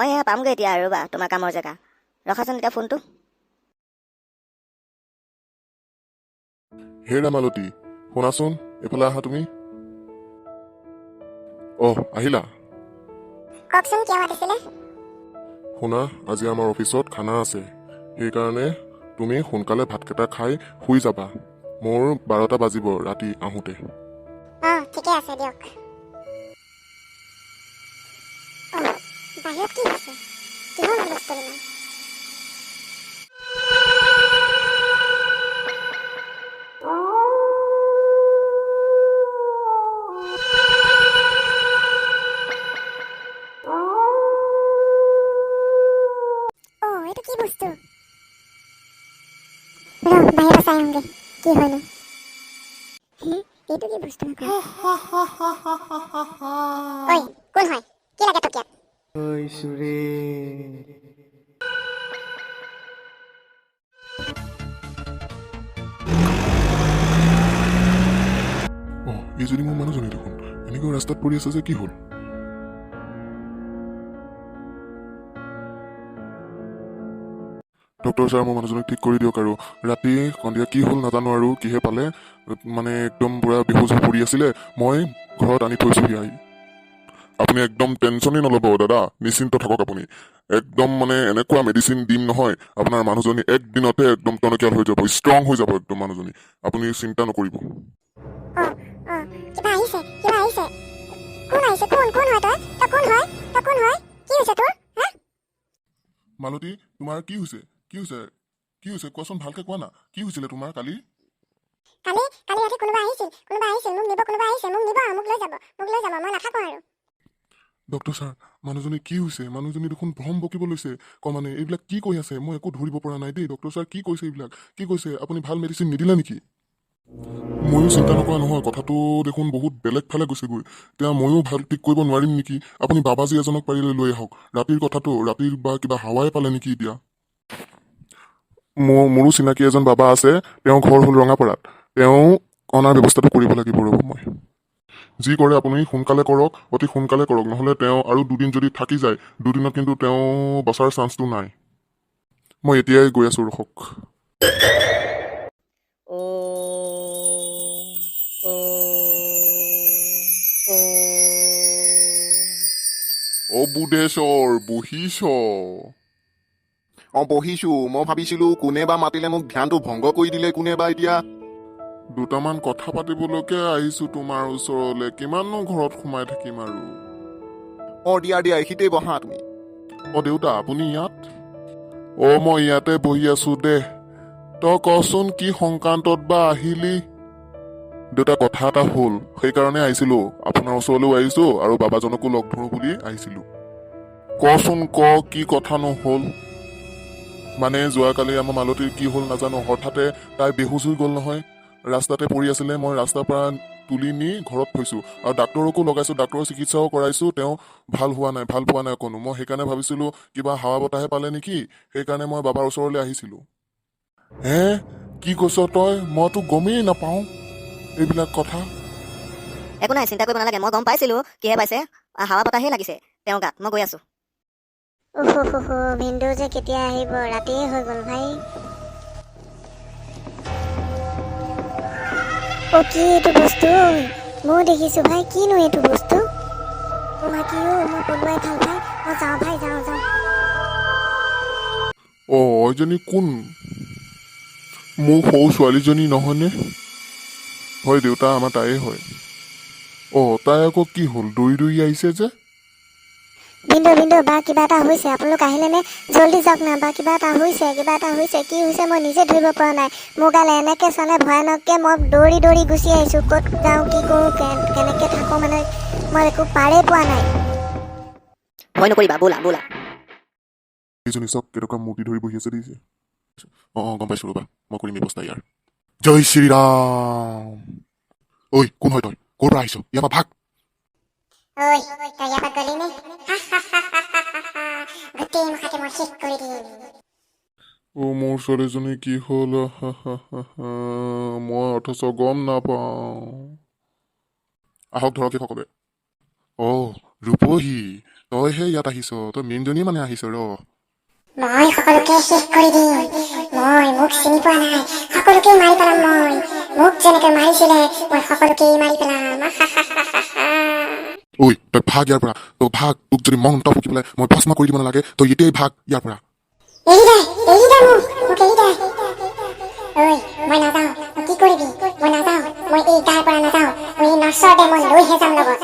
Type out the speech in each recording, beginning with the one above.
মই এয়া পামগৈ এতিয়া, ৰ'বা, তোমাৰ কামৰ জেগা। ৰখাচোন এতিয়া ফোনটো। হেৰা মালতী, শুনাচোন, এইফালে আহা তুমি। অহ, আহিলা। কওকচোন, কিয় মাতিছিলে? শুনা, আজি আমাৰ অফিচত খানা আছে, সেইকাৰণে তুমি সোনকালে ভাতকেইটা খাই শুই যাবা। মোৰ 12টা বাজিব ৰাতি আহোঁতে। অঁ, ঠিকে আছে দিয়ক। অঁ, বাহিৰত কি হৈছে? কিহৰ হুলস্থুল ইমান? অঁ, এইটো কি বস্তু? ৰ, বাহিৰৰ পৰা চাই আহোঁগৈ কি হয়নো। হে, এইটো কি বস্তু আকৌ? ঐ, কোন হয়? কি লাগে তোক ইয়াত? ঐ সুৰেশ। অঁ, এইজনী মোৰ মানুহজনী দেখোন। এনেকৈ ৰাস্তাত পৰি আছে যে, কি হ'ল? ডক্টৰ ছাৰ, মোৰ মানুহজনীক ঠিক কৰি দিয়ক আৰু। ৰাতি সন্ধিয়া কি হ'ল নাজানো আৰু, কিহে পালে, মানে একদম পূৰা বেহুচ হৈ পৰি আছিলে। মই ঘৰত আনি থৈছোহি আহি। আপুনি একদম টেনশ্যনেই নল'ব দাদা, নিশ্চিন্ত থাকক আপুনি। একদম মানে এনেকুৱা মেডিচিন দিম নহয়, আপোনাৰ মানুহজনী একদিনতে একদম টনকিয়াল হৈ যাব, ষ্ট্ৰং হৈ যাব একদম মানুহজনী। আপুনি চিন্তা নকৰিব। অঁ অঁ, কিবা আহিছে, কিবা আহিছে। কোন আহিছে? কোন কোন হয় তই? তই কোন হয়? তই কোন হয়? কি হৈছে তোৰ, হা? মালতী, তোমাৰ কি হৈছে? কি হৈছে? কি হৈছে কোৱাচোন, ভালকে কোৱা না। কি হৈছিলে তোমাৰ কালি? কালি কালি ৰাতি কোনোবা আহিছিল, কোনোবা আহিছিল মোক নিব, কোনোবা আহিছে মোক নিব, মোক লৈ যাব, মোক লৈ যাব, মই নাথাকোঁ আৰু। ডক্টৰ ছাৰ, মানুহজনী কি হৈছে? মানুহজনী দেখোন ভ্ৰম বকিব লৈছে। ক, মানে এইবিলাক কি কৈ আছে, মই একো ধৰিব পৰা নাই দেই। ডক্টৰ ছাৰ, কি কৈছে এইবিলাক? কি কৈছে? আপুনি ভাল মেডিচিন নিদিলে নেকি? ময়ো চিন্তা নকৰা নহয়, কথাটো দেখোন বহুত বেলেগ ফালে গৈছেগৈ। এতিয়া ময়ো ভাল ঠিক কৰিব নোৱাৰিম নেকি? আপুনি বাবাজী এজনক পাৰিলে লৈ আহক। ৰাতিৰ কথাটো, ৰাতিৰ বা কিবা হাৱাই পালে নেকি এতিয়া? মোৰো চিনাকি এজন বাবা আছে, তেওঁৰ ঘৰ হ'ল ৰঙাপাৰাত। তেওঁ অনাৰ ব্যৱস্থাটো কৰিব লাগিব। ৰ'ব, মই যি কৰে আপুনি সোনকালে কৰক, অতি সোনকালে কৰক, নহ'লে তেওঁ আৰু দুদিন যদি থাকি যায়, দুদিনত কিন্তু তেওঁ বচাৰ চান্সটো নাই। মই এতিয়াই গৈ আছোঁ, ৰখক। ওম ওম ওম। অ বুধেশ্বৰ, বহিছ? অ, বহিছো। মই ভাবিছিলো কোনে বা মাতিলে, মোক ধ্যানটো ভংগ কৰি দিলে কোনে বা এতিয়া। দুটামান কথা পাতিবলৈকে আহিছোঁ তোমাৰ ওচৰলৈ। কিমাননো ঘৰত সোমাই থাকিম আৰু। অ, দিয়া দিয়া, এইখিনিতেই বহা তুমি। অ দেউতা, আপুনি ইয়াত? অ, মই ইয়াতে বহি আছো দে। তই কচোন, কি সংক্ৰান্তত বা আহিলি? দেউতা, কথা এটা হ'ল, সেইকাৰণে আহিছিলো। আপোনাৰ ওচৰলৈও আহিছো আৰু বাবাজনকো লগ ধৰো বুলি আহিছিলো। কচোন ক, কি কথানো হ'ল? মানে যোৱাকালি আমাৰ মালতীৰ কি হ'ল নাজানো, হঠাতে তাই বেহুচ হৈ গ'ল নহয়। ৰাস্তাতে পৰি আছিলে, মই ৰাস্তাৰ পৰা তুলি নি ঘৰত থৈছোঁ আৰু ডাক্তৰকো লগাইছোঁ, ডাক্তৰৰ চিকিৎসাও কৰাইছোঁ। তেওঁ ভাল হোৱা নাই, ভাল পোৱা নাই অকণো। মই সেইকাৰণে ভাবিছিলোঁ কিবা হাৱা বতাহে পালে নেকি, সেইকাৰণে মই বাবাৰ ওচৰলৈ আহিছিলোঁ। হে, কি কৈছ তই? মইতো গমেই নাপাওঁ এইবিলাক কথা। একো নাই, চিন্তা কৰিব নালাগে। মই গম পাইছিলোঁ কিহে পাইছে। হাৱা বতাহে লাগিছে তেওঁৰ গাত। মই গৈ আছোঁ। উহ, ভিনদেউ যে কেতিয়া আহিব, ৰাতিয়ে হৈ গ'ল ভাই। অ, কি এইটো বস্তু? ময়ো দেখিছোঁ ভাই, কিনো এইটো বস্তু? অ মা, কি অ, মই পলুৱাই খাল ভাই। মই যাওঁ ভাই, যাওঁ যাওঁ। অ, এইজনী কোন? মোৰ সৰু ছোৱালীজনী নহয়নে? হয় দেউতা, আমাৰ তাইয়ে হয়। অ, তাই আকৌ কি হ'ল, দৌৰি দৌৰি আহিছে যে? ভিনদেউ, ভিনদেউ, বা কিবা এটা হৈছে। আপোনালোক আহিলেনে? জল্দি যাওক না। বা কিবা এটা হৈছে, কিবা এটা হৈছে। কি হৈছে মই নিজে ধৰিব পৰা নাই। মোৰ গালে এনেকৈ চালে ভয়ানককৈ, মই দৌৰি দৌৰি গুচি আহিছোঁ। ক'ত যাওঁ, কি কৰোঁ, কেনেকৈ থাকোঁ, মানে মই একো পাৰেই পোৱা নাই। ভয় নকৰিবা, ব'লা ব'লা। এইজনী চাওক, কেনেকুৱা মূৰ্তি ধৰি বহি আছে দেখিছে। অঁ অঁ, গম পাইছোঁ, ৰ'বা, মই কৰিম ব্যৱস্থা ইয়াৰ। জয় শ্ৰীৰাম। ঐ, কোন হয় তই? ক'ৰ পৰা আহিছ? ইয়াৰ পৰা ভাগ। ঐ, তই ইয়াৰ পৰা গ'লি নে? গোটেই মুখাকে মই শেষ কৰি দিম। অ' মোৰ ছোৱালীজনী কি হ'ল? হা হা হা হা, মই অথচ গম নাপাওঁ। আহক, ধৰক সকলোৱে। অ' ৰূপহী, তই তইহে ইয়াত আহিছ, তই মেইনজনীয়ে মানে আহিছ ৰ। মই সকলোকে শেষ কৰি দিম। মই মোক চিনি পোৱা নাই, সকলোকে মাৰি পেলাম মই। মোক যেনেকৈ মাৰিছিলে, মই সকলোকেই মাৰি পেলাম। ঐ, তই ভাগ ইয়াৰ পৰা, তই ভাগ। তোক যদি মন্ত্ৰ ফুকি পেলাই মই ভস্ম কৰি দিব নালাগে, তই এতিয়াই ভাগ ইয়াৰ পৰা। এৰি দে, এৰি দে মোক, মোক এৰি দে। ঐ, মই নাযাওঁ। তই কি কৰিবি? মই নাযাওঁ, মই এই গাৰ পৰা নাযাওঁ। মই এই নশ্বৰ দেহ মই লৈহে যাম লগত।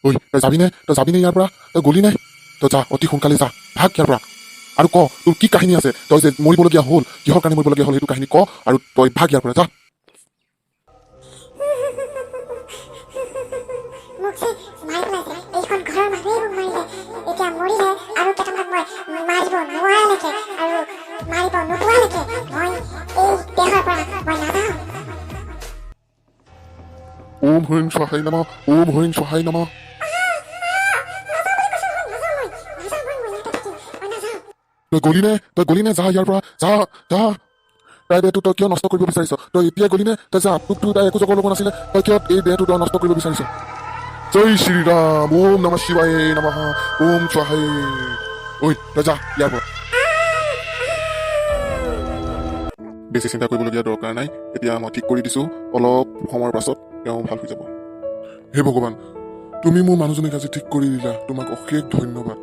ঐ, তই যাবিনে? তই যাবিনে ইয়াৰ পৰা? তই গ'লি নে? তই যা, অতি সোনকালে যা, ভাগ ইয়াৰ পৰা। আৰু ক, তোৰ কি কাহিনী আছে? তই যে মৰিবলগীয়া হ'ল, কিহৰ কাৰণে মৰিবলগীয়া হ'ল, সেইটো কাহিনী ক আৰু তই ভাগ ইয়াৰ পৰা, যা। মোক যে মাৰি পেলাইছে, এইখন ঘৰৰ মানুহেই মোক মাৰিলে। এতিয়া মৰিলে আৰু কেইটামান মই মাৰিব নোৱাৰালৈকে আৰু মাৰিব নোপোৱালৈকে মই এই দেহৰ পৰা মই নাযাওঁ। ওম হ্ৰীং স্বাহাই নমঃ, ওম হ্ৰীং স্বাহাই নমঃ। তই গ'লি নে? তই গ'লি নে? যা ইয়াৰ পৰা, যা, যা। তাই দেহটো তই কিয় নষ্ট কৰিব বিচাৰিছ? তই এতিয়া গ'লি নে? তই যা। তোকতো তাই একো জগৰ লগোৱা নাছিলে, তই কিয় এই দেহটো তই নষ্ট কৰিব বিচাৰিছ? জয় শ্ৰীৰাম, ওম নমঃ শিৱায় নমঃ, ওম স্বাহাই। ঐ, তই যা ইয়াৰ পৰা। বেছি চিন্তা কৰিবলগীয়া দৰকাৰ নাই, এতিয়া মই ঠিক কৰি দিছোঁ। অলপ সময়ৰ পাছত তেওঁ ভাল হৈ যাব। হে ভগৱান, তুমি মোৰ মানুহজনীক আজি ঠিক কৰি দিলা, তোমাক অশেষ ধন্যবাদ।